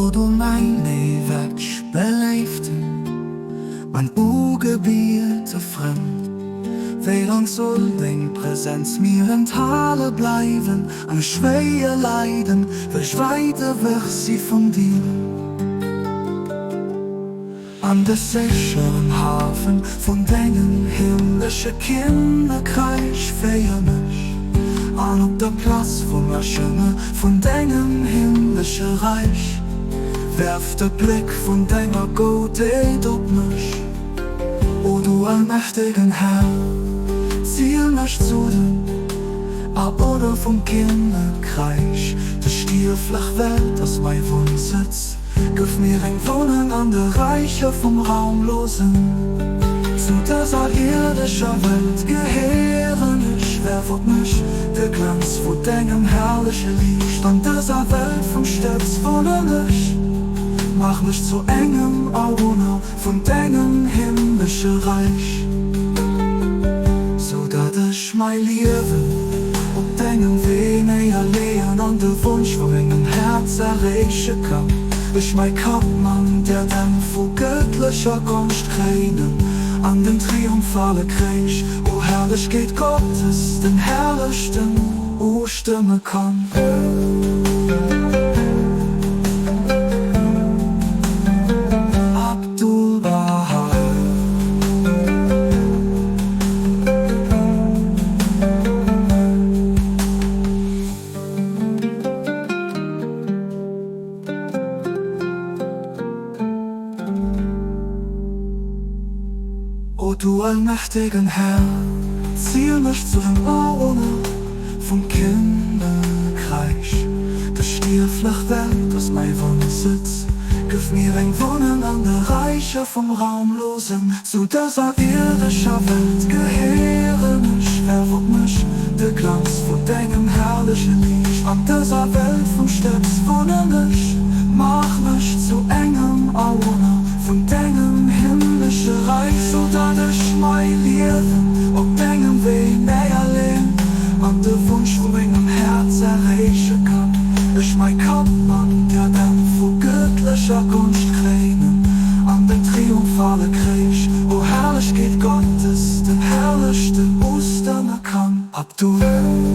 O du mäin éiweg Beléiften, Mein ugebiete Frënd, wéi lang soll deng Präsenz mir enthale bleiwen a mech schwéier leiden, well ech wäit ewech si vun dir? An de sécheren Hafen vun dengem himmlesche Kinnekräich féier mech, an op der Plaz vum Erschënge vun dengem himmlesche Räich, werf de Bléck vun denger Goutheet op mech. O du allmächtegen Här, ziel mech zu den Awunner vum Kinnekräich. Dës stierflech Welt ass mäi Wunnsëtz. Gëff mir eng Wunneng an de Räicher vum Raumlosen. Zu dëser ierdescher Welt gehéieren ech. Werf op mech de Glanz vu dengem herrleche Liicht. An dëser Welt vum Stëbs wunnen ech. Maach mech zu engem Awunner vun dengem himmlesche Räich. Sou dat ech mäi Liewen op dengem Wee néierleeën an de Wonsch vu mengem Häerz erreeche kann, ech mäi Kapp man der Dämm vu gëttlecher Gonscht kréinen an den triumphale Kréich, o Herrlechkeet Gottes, den Herrlechsten, ustëmme kann. Abdu'l-Bahá. O du allmächtegen Här, ziel mech zu den Awunner vum Kinnekräich. Dës stierflech Welt ass mäi Wunnsëtz, gëff mir eng Wunneng an de Räicher vum Raumlosen. Zu dëser ierdescher Welt gehéieren ech, werf op mech de Glanz vu dengem herrleche Liicht. An dëser Welt vum Stëbs wunnen ech, maach mech zu engem Awunner vun dengem himmlesche Räich, sou dat ech mei Liewen op dengem Wee néierleen an de Wunsch vu mengem Häerz erreeche kann. Ech mei Kapp mat der Dämm vu gëttlecher Gonscht kréinen an den triumphale Kréich, o Herrlechkeet Gottes, den Herrlechsten, ustëmme kann. Abdul.